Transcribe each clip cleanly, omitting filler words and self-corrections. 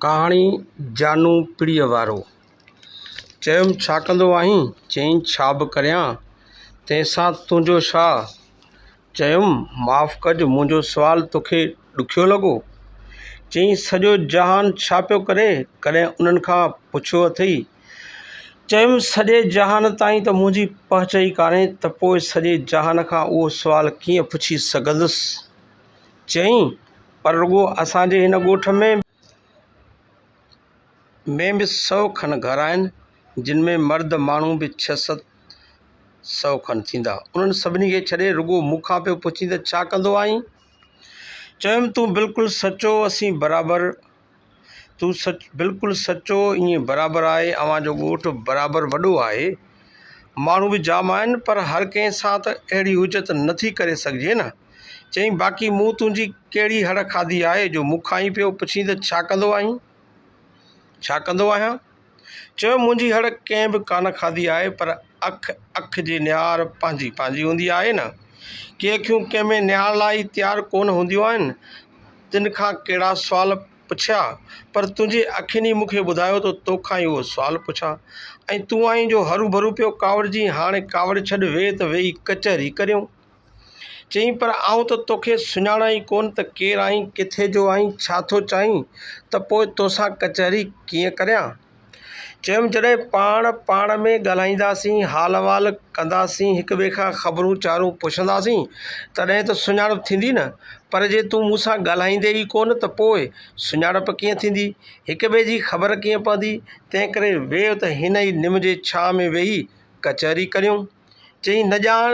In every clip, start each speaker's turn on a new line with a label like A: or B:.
A: ڪهاڻي جانو پڙيء وارو. چيم ڇا ڪندو آهين؟ چيائين ڇا به ڪريان، تنهن سان تنهنجو ڇا؟ چيم معاف ڪج منهنجو سوال توکي ڏکيو لڳو؟ چيائين سڄو جهان ڇا پيو ڪري، ڪڏهن انهن کان پڇيو اٿئي؟ چيم سڄي جهان تائين ته منهنجي پهچ ئي ڪانهي ته پوء سڄي جهان کان اهو سوال ڪيئن پڇي سگهندس؟ چيائين، پر رڳو اسان جي هن ڳوٺ ۾. ۾ به سئو کن گهر آهن، جن ۾ مرد ماڻهو به ڇهه ست سئو کن ٿيندا. انهن سڀني کي ڇڏي رڳو مون کان پيو پڇين ته ڇا ڪندو آهين؟ چيم، تون بلڪل سچو، اسين برابر. تون سچ بلڪل سچو ائين برابر آهي اوهان جو ڳوٺ برابر وڏو آهي ماڻهو به جام آهن پر هر ڪنهن سان ته اهڙي حجت نٿي ڪري سگهجي نه چيائين باقي مون تنهنجي ڪهڙي هڙ کاڌي آهي جو مون کان ئي پيو پڇين ته ڇا ڪندو آهين ڇا ڪندو آهيان چيو منهنجي هڙ ڪنهن به ڪانه کاڌي آهي پر اک اک جي نهار پنهنجي پنهنجي هوندي آهي نه ڪي اکيون ڪنهن ۾ نهارڻ لاء ئي تيار ڪونه هونديون آهن تن کان ڪهڙا سوال پڇيا، پر تنهنجي اکين ئي مون کي ٻڌايو ته توکان ئي اهو سوال پڇان. ۽ تون آهين جو هروڀرو پيو ڪاوڙجين، هاڻي ڪاوڙ ڇڏ، ويهه ته ويهي ڪچهري ڪريون. چيائين، پر آئون ته توکي سڃاڻان ئي ڪونه ته ڪير آهين، ڪٿي جو آهين، ڇا ٿو چاهين، ته پوء توسان ڪچهري ڪيئن ڪريان؟ چيم، جڏهن پاڻ پاڻ ۾ ڳالهائينداسين، حال احوال ڪنداسين، هڪ ٻئي کان خبرون چارون پڇنداسين، تڏهن ته سڃاڻپ ٿيندي نه. پر جي تون مون سان ڳالهائيندين ئي ڪونه ته پوء سڃاڻپ ڪيئن ٿيندي؟ هڪ ٻئي جي خبر ڪيئن پوندي؟ تنهنڪري ويهه ته هن ئي نم جي ڇانء ۾ ويهي ڪچهري ڪريون. چيائين، نه ڄاڻ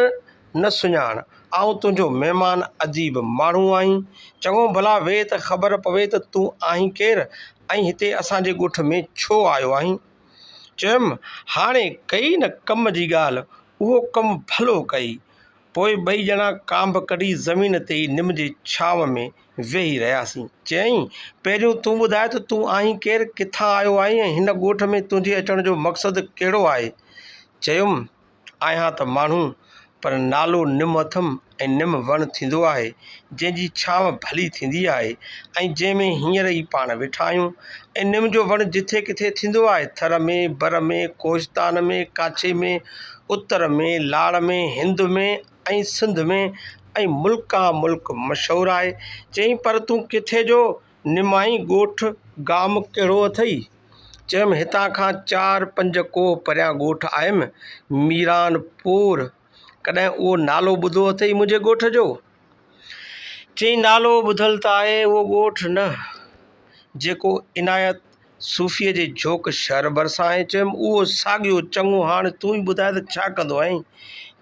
A: نه سڃاڻ، آئون تنهنجو مهمان عجيب ماڻهو آهين. چڱو ڀلا ويهه ته خبر پوي ته تون آهين ڪير ۽ هتي اسان جي ڳوٺ ۾ ڇو آيو آهين؟ چيم، هاڻي ڪئي نه ڪم جي ڳالهه، اهو ڪم ڀلو ڪئي. پوء ٻئي ڄڻا ڪانڀ ڪڍي زمين تي ئي نم جي ڇانو ۾ ويهي رهياسين. چيائين، پهريون تون ٻڌاء ته تون آهين ڪير، ڪٿان آيو آهين ۽ هن ڳوٺ ۾ تنهنجي اچڻ جو مقصد ڪهڙو آهي؟ چيم، آهيان ته ماڻهو، پر نالو نم اٿم ۽ نم وڻ ٿيندو آهي، جنهن جي ڇانو ڀلي ٿيندي آهي ۽ جنهن ۾ هينئر ئي پاڻ ويٺا آهيون ۽ نم جو وڻ جٿي ڪٿي ٿيندو آهي، ٿر ۾، بر ۾، ڪوهستان ۾، ڪاڇي ۾، اتر ۾، لاڙ ۾، هند ۾ ۽ سنڌ ۾ ۽ ملڪان ملڪ مشهور آهي. چيائين، پر تون ڪٿي جو نم آهين، ڳوٺ گام ڪهڙو اٿئي؟ چيم، هتان کان چار پنج ڪوهه پريان ڳوٺ آيم، ميران پور. ڪڏهن اهو نالو ٻڌو اٿئي منهنجي ڳوٺ جو؟ چيائين، نالو ٻڌل ته آهي، اهو ڳوٺ نه، جيڪو عنايت صوفيء جي جهوڪ شهر ڀرسان آهي. چيم، اهو ساڳيو. چڱو هاڻ تون ئي ٻڌاء ته ڇا ڪندو آهين؟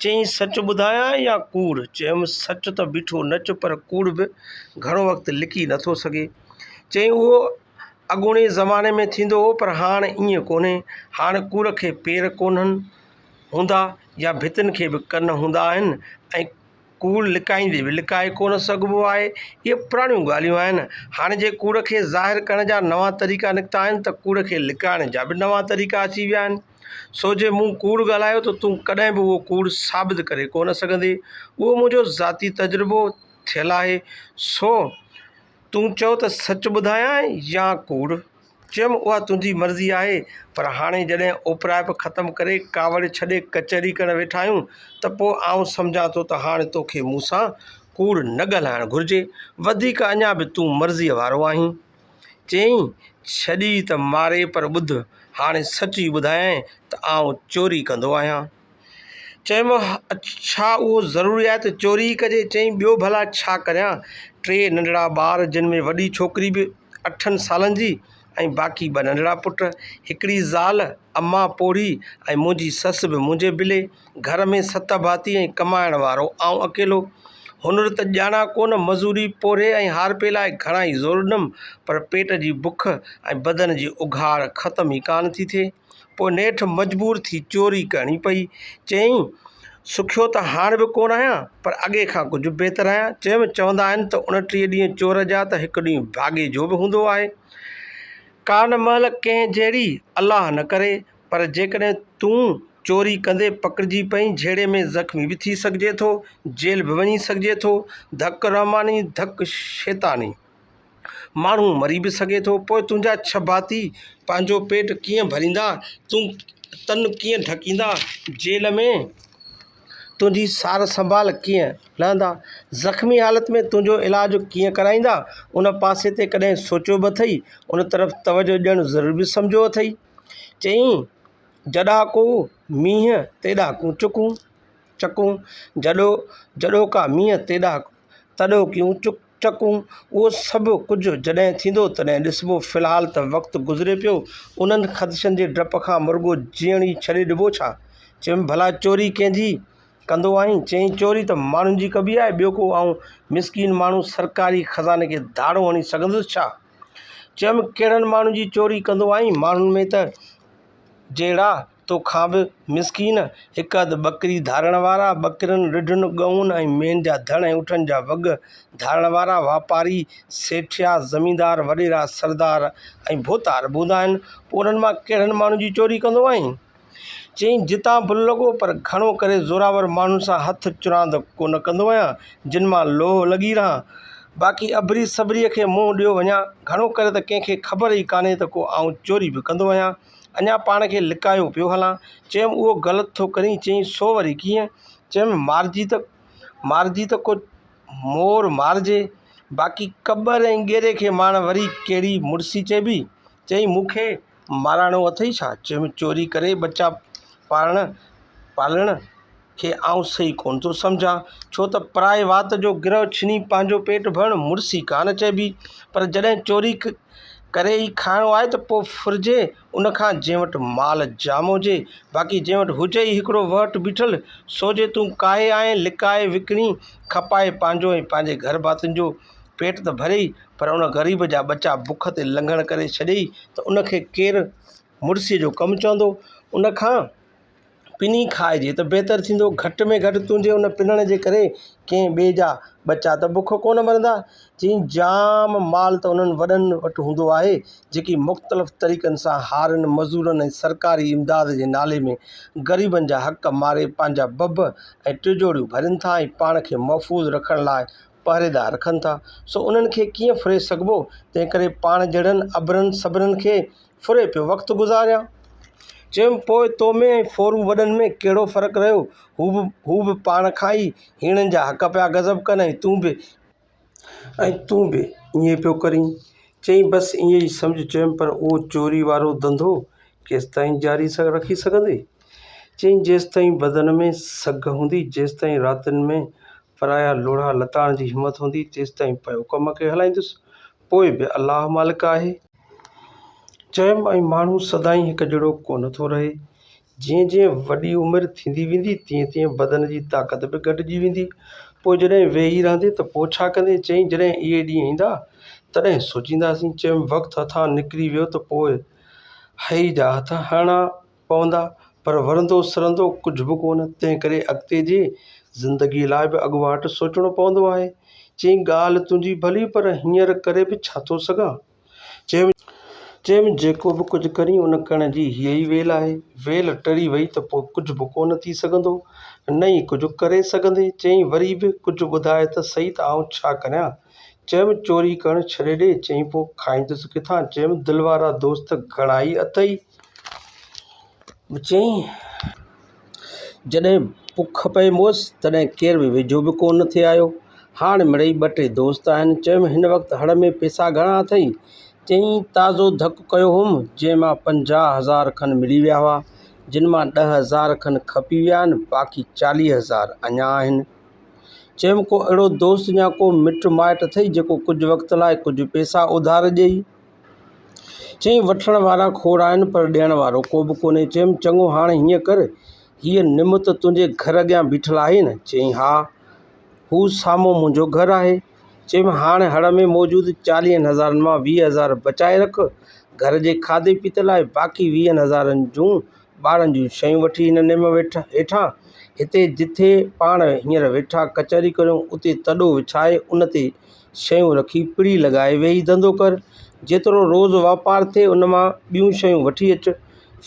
A: چيائين، سچ ٻڌايان يا ڪوڙ؟ چيم، سچ ته بيٺو نچ، پر ڪوڙ به گهڻو وقت لڪي نٿو سگهي. چيائين، اهو اڳوڻي زماني ۾ ٿيندو هو پر هاڻ ائين ڪونهي. هاڻ ڪوڙ کي پير ڪونهن هوندا يا ڀتين کي به ڪن هوندا آهن ۽ ڪوڙ لڪائيندي به لڪائي ڪونه سگهبو آهي. اهي پراڻيون ڳالهيون آهن. هاڻ جي ڪوڙ کي ظاهر ڪرڻ جا نوان طريقا نڪتا آهن ته ڪوڙ کي لڪائڻ جا به نوان طريقا اچي ويا آهن. سو جي مون ڪوڙ ڳالهايو ته تون ڪڏهن به اهو ڪوڙ ثابت ڪري ڪونه سگهندين. اهو منهنجو ذاتي تجربو ٿيل آهي. سو تون چئو ته سچ ٻڌايانء يا ڪوڙ؟ چيم، اها تنهنجي مرضي آهي، پر هاڻي جڏهن اوپرائپ ختم ڪري، ڪاوڙ ڇڏي ڪچهري ڪرڻ ويٺا آهيون ته پوء آئون سمجهان ٿو ته هاڻي توکي مون سان ڪوڙ نه ڳالهائڻ گهرجي. وڌيڪ اڃا به تون مرضيء وارو آهين. چيائين، ڇڏي ته ماري پر ٻڌ، هاڻي سچ ئي ٻڌايانء ته آئون چوري ڪندو آهيان. چيم، ڇا اهو ضروري آهي ته چوري ئي ڪجي؟ چيائين، ٻيو ڀلا ڇا ڪريان؟ ٽي ننڍڙا ٻار، جن ۾ وڏي ڇوڪري به اٺن سالن جي ۽ باقي ٻه ننڍڙا پٽ، هڪڙي زال، امان پوڙهي ۽ منهنجي سس به منهنجي بلي، گهر ۾ ست ڀاتي ۽ ڪمائڻ وارو آئون اڪيلو. هنر ته ڄاڻان ڪونه، مزوري، پورهيي ۽ هارپي لاء گهڻا ئي زور ڏنم، پر پيٽ جي بک ۽ بدن جي اگهاڙ ختم ئي ڪانه ٿي ٿئي. پوء نيٺ مجبور ٿي چوري ڪرڻي پئي. چيائين، سکيو ته هاڻ به ڪونه آهيان، پر اڳي کان ڪجهه بهتر آهيان. چيم، چوندا آهن ته اڻٽيهه ڏينهن چور جا ته هڪ ڏينهن ڀاڳي جو به هوندو آهي. ڪا نه مهل ڪنهن جهڙي، الله نه ڪري، پر جيڪڏهن تون چوري ڪندي پڪڙجي پئين، جهيڙي ۾ زخمي به ٿي سگهجي ٿو، جيل به وڃي سگهجي ٿو. ڌڪ رحماني، ڌڪ شيطاني. ماڻهو مري به سگهي ٿو. پوء تنهنجا ڇهه ڀاتي پنهنجو پيٽ ڪيئن ڀريندا؟ تون تن ڪيئن ڍڪيندا؟ جيل ۾ تنهنجي سار سنڀال ڪيئن لهندا؟ زخمي حالت ۾ تنهنجو علاج ڪيئن ڪرائيندا؟ ان پاسي تي ڪڏهن سوچيو به اٿئي؟ ان طرف توجهه ڏيڻ ضروري به سمجهيو اٿئي؟ چيائين، جڏا ڪو مينهن تيڏا ڪون چڪون، چڪون، جڏو جڏوڪا مينهن تيڏا تڏوڪيون چڪون. اهو سڀ ڪجهه جڏهن ٿيندو تڏهن ڏسبو. في الحال ته وقت گذري پيو. انهن خدشن جي ڊپ کان مرڳو جيئڻ ئي ڇڏي ڏبو ڇا؟ چيم، ڀلا چوري ڪنهن جي ڪندو آهين؟ چيائين، چوري ته ماڻهن جي ڪبي آهي، ٻيو ڪو آئون مسڪين ماڻهو سرڪاري خزاني کي ڌاڙو هڻي سگهندس ڇا؟ چيم، ڪهڙن ماڻهن جي چوري ڪندو آهين؟ ماڻهن ۾ ته جهڙا تو کان به مسڪين، هڪ اڌ ٻڪري ڌارڻ وارا، ٻڪرين، رڍن، ڳئون ۽ مينهن جا ڌڻ ۽ اٺن جا وڳ ڌارڻ وارا، واپاري، سيٺيا، زميندار، وڏيرا، سردار ۽ ڀوتار به هوندا آهن، پوء انهن مان ڪهڙن ماڻهن جي چوري ڪندو آهين؟ چيائين، جتان به لڳو، پر گهڻو ڪري زوراور ماڻهن سان هٿ چراند ڪونه ڪندو آهيان، جن مان لوهه لڳي رهان. باقي اڀري سڀريء کي منهن ڏيو وڃان. گهڻو ڪري ته ڪنهن کي خبر ئي ڪانهي ته ڪو آئون چوري به ڪندو آهيان. اڃا پاڻ کي لڪايو پيو هلان. چيم، اهو غلط ٿو ڪرين. چيائين، سو وري ڪيئن؟ چيم، مارجي ته مارجي ته ڪو مور مارجي، باقي ڪٻر ۽ ڳيري کي مارڻ وري ڪهڙي مڙسي چئبي؟ چيائين، مون کي مارائڻو اٿئي ڇا؟ چيم، چوري ڪري ٻچا پالڻ پالڻ کي آئون صحيح ڪونه ٿو سمجهان، ڇو ته پرائي وات جو گرهه ڇني پنهنجو پيٽ ڀرڻ مڙسي ڪانه چئبي، پر جڏهن چوري ڪري ئي کائڻو آهي ته پوء ڦرجي ان کان جنهن وٽ مال جام هجي، باقي جنهن وٽ هجي ئي هڪڙو وهٽ بيٺل، سو جي تون ڪاهي آئين، لڪائي، وڪڻي، کپائي پنهنجو ۽ پنهنجي گهر ڀاتين جو پيٽ ته ڀريئي، پر ان غريب جا ٻچا بک تي لنگهڻ ڪري ڇڏيئي ته ان کي ڪير مڙسيء جو ڪم چوندو؟ ان کان پني کائجي ته بهتر ٿيندو. گهٽ ۾ گهٽ تنهنجي ان پنڻ جي ڪري ڪنهن ٻئي جا ٻچا ته بک ڪونه مرندا. چيائين، جام مال ته انهن وڏن وٽ هوندو آهي، جيڪي مختلف طريقن سان هارين، مزورن ۽ سرڪاري امداد جي نالي ۾ غريبن جا حق ماري پنهنجا ڀڀ ۽ ٽجوڙيون ڀرين ٿا ۽ پاڻ کي محفوظ رکڻ لاء پهريدار رکن ٿا، سو انهن کي ڪيئن ڦري سگهبو؟ تنهنڪري پاڻ جهڙن اڀرن سڀرن کي ڦري پيو وقت گذاريان. چيم، پوء تو ۾ ۽ ڦورو وڏن ۾ ڪهڙو فرق رهيو؟ هو به هو به پاڻ کان ئي هيڻن جا حق پيا غضب ڪن ۽ تون به ۽ تون به ائين پيو ڪرين. چيائين، بس ائين ئي سمجهه. چيم، پر اهو چوري وارو ڌنڌو ڪيستائين جاري رکي سگهندين؟ چيائين، جيستائين بدن ۾ سگهه هوندي، جيستائين راتين ۾ پرايا لوڙها لتاڙڻ جي همت هوندي، تيستائين پيو ڪم کي هلائيندس، پوء به الله مالڪ آهي. چيم، ۽ ماڻهو سدائين هڪ جهڙو ڪونه ٿو رهي. جيئن جيئن وڏي عمر ٿيندي ويندي، تيئن تيئن بدن جي طاقت به گهٽجي ويندي. پوء جڏهن ويهي رهندين ته پوء ڇا ڪندين؟ چيائين، جڏهن اهي ڏينهن ايندا، تڏهن سوچينداسين. چيم، وقت هٿان نڪري ويو ته پوء حئي جا هٿ هڻڻا پوندا، پر ورندو سرندو ڪجهه به ڪونه، تنهن ڪري اڳتي جي زندگيء لاء به اڳواٽ سوچڻو پوندو آهي. چيائين، ڳالهه تنهنجي ڀلي، پر هينئر ڪري به ڇا ٿو سگهان؟ چيم، جيڪو به ڪجهه ڪرين، ان ڪرڻ جي هيء ئي ويل آهي. ويل ٽري وئي ته پوء ڪجهه به ڪونه ٿي سگهندو، نه ئي ڪجهه ڪري سگهندين. چيائين، وري به ڪجهه ٻڌاء ته سهي ته آئون ڇا ڪريان؟ چيم، چوري ڪرڻ ڇڏي ڏي. چيائين، پوء کائيندس ڪٿان؟ چيم، دل وارا دوست گهڻا ئي اٿئي. چيائين، جڏهن بک پئي مئس، تڏهن ڪير به ويجهو به ڪو نه ٿي آيو. هاڻ مڙئي ٻه ٽي دوست آهن. چيم، هن وقت هڙ ۾ پئسا گهڻا اٿئي؟ چيائين، تازو ڌڪ ڪيو هوم، جنهن مان 50,000 کن ملي ويا هئا، جن مان 10,000 کن کپي ويا آهن، باقي 40,000 اڃا آهن. چيم، ڪو اهڙو دوست يا ڪو مٽ مائٽ اٿئي، جيڪو ڪجهه وقت لاء ڪجهه پئسا اڌار ڏئي؟ چيائين، وٺڻ وارا کوڙ آهن، پر ڏيڻ وارو ڪو به ڪونهي. چيم، چڱو هاڻ هيئن ڪر، هيء نم ته تنهنجي گهر اڳيان بيٺل آهي نه؟ چيائين، ها، هو سامهون منهنجو گهر آهي. چيم، هاڻ هڙ ۾ موجود چاليهن هزارن مان 20 هزار بچائي رک، گهر جي کاڌي پيتي لاء، باقي ويهن هزارن جون ٻارن جون شيون وٺي هن نم هيٺان، هتي جٿي پاڻ هينئر ويٺا ڪچهري ڪريون، اتي تڏو وڇائي ان تي شيون رکي پڙي لڳائي ويهي ڌنڌو ڪر. جيترو روز واپار ٿئي ان مان ٻيون شيون وٺي اچ.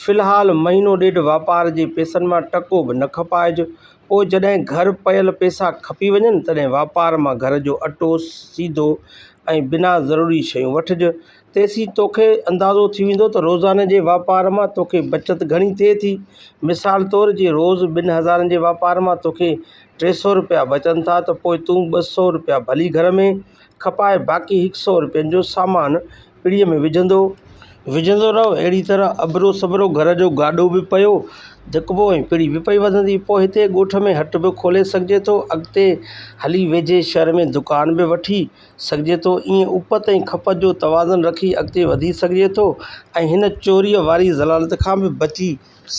A: في الحال مهينو ڏيڍ واپار جي پئسن مان ٽڪو به نه کپائج. پوء جڏهن گهر پيل پئسا کپي وڃن تڏهن واپار مان گهر جو اٽو، سيڌو ۽ بنا ضروري شيون وٺج. تيسين توکي اندازو ٿي ويندو ته روزاني جي واپار مان توکي بچت گهڻي ٿئي ٿي. مثال طور جي روز ٻن هزارن جي واپار مان توکي 300 رپيا بچن ٿا ته پوء تون 200 رپيا ڀلي گهر ۾ کپائي باقي هڪ سئو رپين جو سامان پڙيء ۾ وجهندو وجهندو رهه. اهڙي طرح ابرو سڀرو گهر جو گاڏو به پيو ڌڪبو ۽ پڙي به پئي وڌندي. پوء هتي ڳوٺ ۾ هٽ به کولي سگهجي ٿو. اڳتي هلي ويجهي شهر ۾ دڪان به وٺي سگهجي ٿو. ائين اپت ۽ کپت جو توازن رکي اڳتي وڌي سگهجي ٿو ۽ هن چوريء واري ذلالت کان به بچي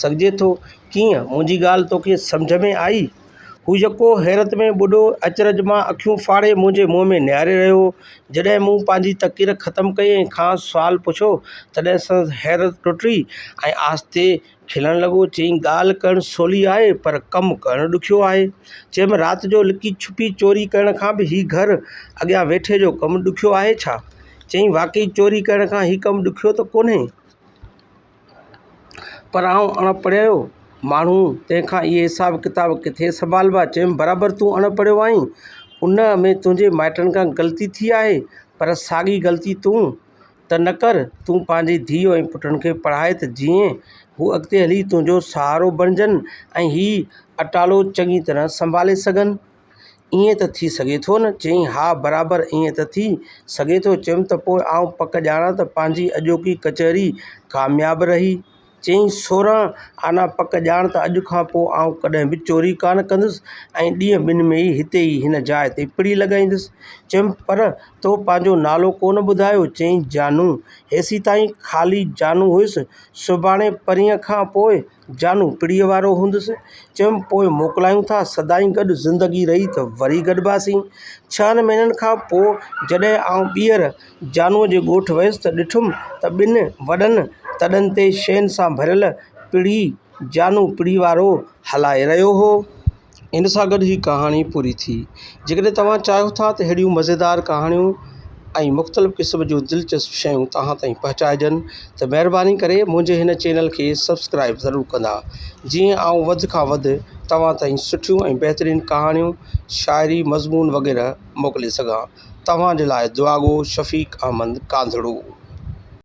A: سگهجي ٿو. ڪيئن؟ منهنجي ڳالهه توکي سمجهه ۾ آئي؟ هو يڪو حيرت ۾ ٻڏو اچرج مان اکيون ڦاڙي منهنجي منهن ۾ نهاري رهيو هو. جڏهن مون پنهنجي تقرير ختم ڪئي ۽ کانئس سوال پڇيو، تڏهن سندس حيرت ٽٽي ۽ آهستي کلڻ لڳو. چيائين، ڳالهه ڪرڻ سولي آهي، پر ڪم ڪرڻ ڏکيو آهي. چيم، رات جو لڪي ڇپي چوري ڪرڻ کان به هي گهر اڳيان ويٺي جو ڪم ڏکيو آهي ڇا؟ چيائين، واقعي چوري ڪرڻ کان هي ڪم ڏکيو ته ڪونهي. پر آئون اڻ پڙهيو ماڻهو، تنهن کان اهي حساب ڪتاب ڪٿي سنڀالبا؟ چيم، برابر تون اڻ پڙهيو آهين، ان ۾ تنهنجي مائٽن کان غلطي ٿي آهي، پر ساڳي غلطي تون ته نه ڪر، تون پنهنجي ڌيء ۽ پٽن کي پڙهاء ته جيئن هو اڳتي هلي تنهنجو سهارو بڻجن ۽ هي اٽالو چڱي طرح سنڀالي سگهن. ائين ته ٿي سگهي ٿو نه؟ چيائين، ها برابر ائين ته ٿي سگهي ٿو. چيم ته پوء آئون پڪ ڄاڻان ته پنهنجي اڄوڪي ڪچهري ڪامياب رهي. چيائين، 16 آنا پڪ ڄاڻ ته اڄ کان پوء آئون ڪڏهن به چوري ڪانه ڪندس ۽ ڏينهن ٻن ۾ ئي هتي ئي هن جاء تي پڙي لڳائيندس. چيم، پر تو پنهنجو نالو ڪونه ٻڌايو؟ چيائين، جانو. هيسيتائين خالي جانو هيس، سڀاڻي پرينء کان پوء جانو پڙيء وارو هوندس. چيم، پوء موڪلايون ٿا، سدائين گڏ زندگي رهي ته وري گڏباسين. ڇهن مهينن کان پوء جڏهن آئون ٻيهر جانوء جي ڳوٺ ويس ته ڏٺم ته ٻن وڏن تڏن تي شين سان ڀريل پڙي جانو پڙي وارو هلائي رهيو هو. ان سان گڏ هي ڪهاڻي پوري ٿي. جيڪڏهن توهان چاهيو ٿا ته اهڙيون مزيدار ڪهاڻيون ۽ مختلف قسم جون دلچسپ شيون توهان تائين پهچائجن ته مهرباني ڪري منهنجي هن چينل کي سبسڪرائيب ضرور ڪندا جيئن آئون وڌ کان وڌ توهان تائين سٺيون ۽ بهترين ڪهاڻيون شاعري مضمون وغيره موڪلي سگهان توهان جي لاء دعاگو شفيق احمد ڪانڌڙو.